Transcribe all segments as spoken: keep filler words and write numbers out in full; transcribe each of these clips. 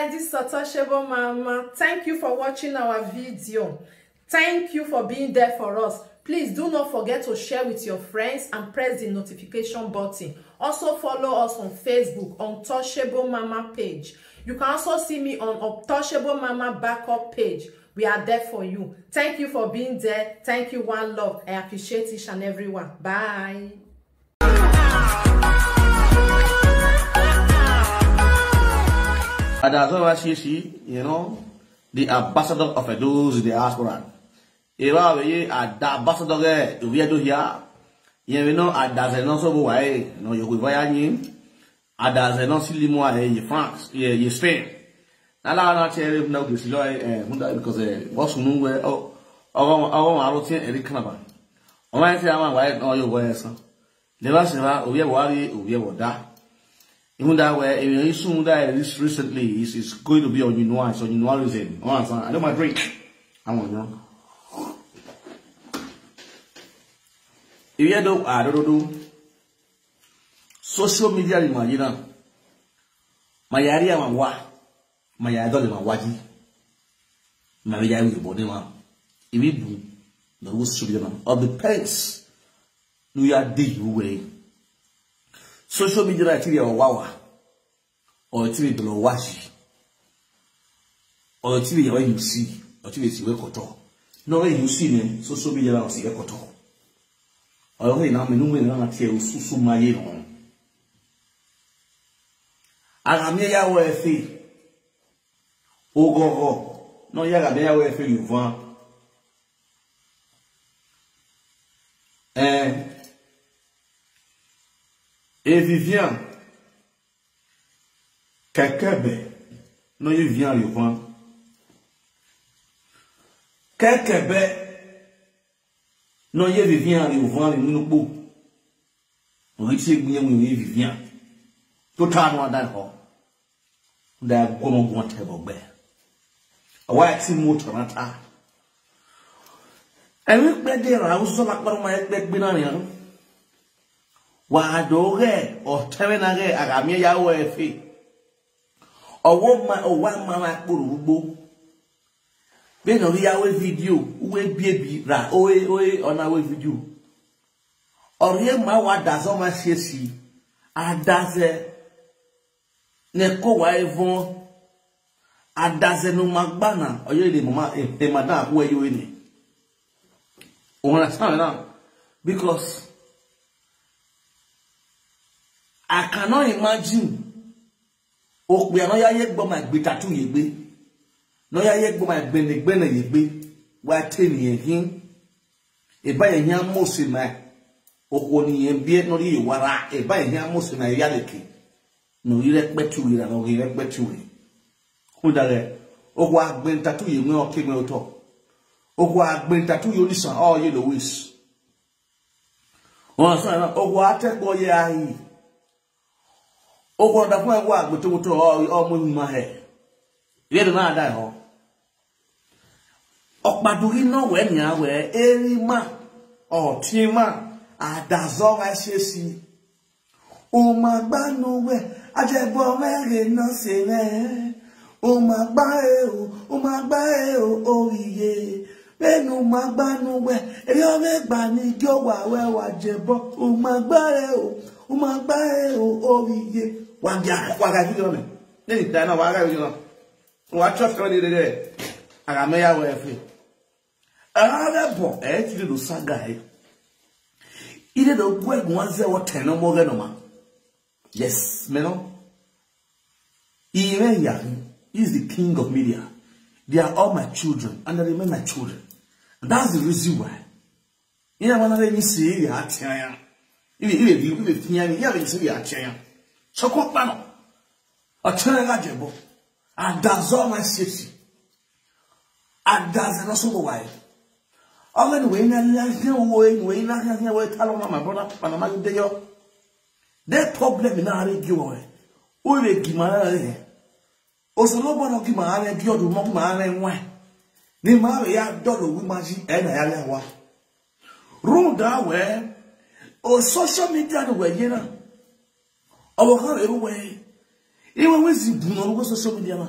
This is Untouchable Mama. Thank you for watching our video. Thank you for being there for us. Please do not forget to share with your friends and press the notification button. Also follow us on Facebook, Untouchable Mama page. You can also see me on Untouchable Mama backup page. We are there for you. Thank you for being there. Thank you, one love. I appreciate each and every one. Bye. Ada zọ vbe a si esi, you know, the ambassador of Edo in the diaspora. Evba vbe ye ada ambassador ghe Oviedo hia. Yẹn vbe nọ adazẹ nọ sẹ vbe uwa re, nọ ye okhuo eva ya yin. Adazẹ nọ si limo a ye France, ye, ye Spain. Na la na tie re na gesi lọ, eh, rhunmwuda because, eh, vbọ sunu wẹ, ọ, ọ, ọ, ọ, aro tiẹn ẹre kanaba. Ọ ma tie ama wa, ọ ye owẹ ẹsan. Never say, "Ah, ovbi ẹvbo a rrie, ovbi ẹvbo da." Even that way, if you soon that this recently, it's, it's going to be on you know, it's on you know reason. You understand? I know my drink. I want you. If you don't, I don't do. Social media, imagine. Ma ya rhie emwa wa, ma ya dọlọ emwa wa yi, ma vbe ya ru obọ ne emwa, ivbi bu ne ọ ru social media na, all depends ne u ya de ye uwẹ. Social media na ti rhie ọwawa, ọ ti vbe dọlọ wa yi, ọ ti vbe ya wẹ use, ọ ti vbe si wẹ kọtọ. Ne ọ vbe use nẹ, social media na ọ si wẹ kọtọ. Ọ rhie na mẹ ne uwẹ na tie osusu ma ye nọ. A gha miẹn ya wẹ ẹfe, oghọghọ ne ọ ya gha miẹn ya wẹ ẹfe ye uvan. Ẹn, Evivian, kẹkẹbẹ ne ọ ye Evivian rrie uvan. Kẹkẹbẹ ne ọ ye Evivian rrie uvan vbe iwinna ukpo. Ọ ghi tie egbe iran winna Evivian. Tota ne a da họ. Da guọmọ guan tẹ vbe ọgbẹe. Ọ wa ti mu otọ na ta. Ẹmwẹ ikpẹdẹ ra uzọ na kpa ma ẹkpẹgbe na nian. Wa do ghẹ ọtẹn mwẹ na ghẹ a gha miẹn ya ru ẹfe. Ọ wa ma, ọ wa ma mwa kporo ugbo. Vbene ọ ghi ya ru vidio, uwu ebiebi ra ore, ore ọ na ru vidio. Ọ rhie ma wa da zẹ ọmwa siesi, adazẹ ne ẹko wa evọn, adazẹ ne u ma gba na, ọ ye ne mama, e, e madam akhuẹ ye ore nẹ. U understand now? Because I cannot imagine okpia ne ọ ya ye egbe ọmwa egbe tattoo ye egbe, ne ọ ya ye egbe ọmwa egbẹnẹgbẹnẹ ye egbe, wa te ne irẹn khin. Eba irẹn hian mose ma okhuo ne irẹn biẹ ne ọ rhie owa ra, eba irẹn hian mose ma ivbialeke ne ọ ghi rẹkpẹti ure ra, ne ọ ghi rẹkpẹti ure. Rhunmwuda ghẹ, okhuo a gbẹn tattoo ye mwẹ, ọ ke mwẹ otọ. Okhuo a gbẹn tattoo ye onisan, ọ ye Louis. Ọna sẹ na, okhuo a te ẹkpo ye a yi. Okhuo ọdafẹn wa gbe otowoto, ọ, ọ mu ehunmwu ma hẹ. Vbene na da ehọ. Ọkpa do ghi nọ wẹ nian wẹ, erha ima, ọtiẹn ima, adazẹ ọmwa siesi. U ma gba ne uwẹ, ajẹbọ mwẹ ghe ne ọ sẹ mwẹ. U ma gba e o, u ma gba e o, ovbi iye. Vbene u ma gba ne uwẹ, erriọ vbe gba ne igie owa ruẹ wa jẹbọ. U ma gba e o, u ma gba e o, ovbi iye. Wa gia, wa gha video nẹ. Nene ta na, wa gha video na. Wa trust kẹmẹ dede. A gha mẹ ya wẹ ẹfe. A gha ghẹ bọ, ẹ ti rre do saga ẹre. I rre do gu ẹguan zẹ vbe ọtẹn ne ọmọ ọghẹ ne ọ ma. Yes, mẹ nọ. He remain Yahoo. He is the king of media. They are all my children, and they remain my children. And that's the reason why. Iran wan na rre emwi sẹ ya tian ya. Ive, ive, ive, ive tian ya, iran rre emwi sẹ ya tian ya. Sokpan ọkpa nọ. Ọtẹn gha jẹbọ. Adazẹ ọmwa siesi. Adazẹ ne ọ sẹ owa ẹre. Ọghe ne uwẹ i na khian khian, uwẹ i na khian khian, wẹ talọ na, my brother, Panama ghi de yọ. The problem na rre gie uwẹ. U vbe gie ima rẹn. Osanobua ne ọ gie ima rẹn gie ọdọ, ọ gie ima rẹn waẹn. Ne ima vbe ya dọlọ owa ima yi, ẹ na ya rria owa. Rhunmwuda wẹ, o social media ne uwẹ ye na, ọvbokhan vbe ru uwẹ re. Iwinna wẹ zẹ bun nọ ne uwẹ social media na.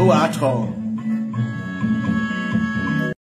Uwa chọ.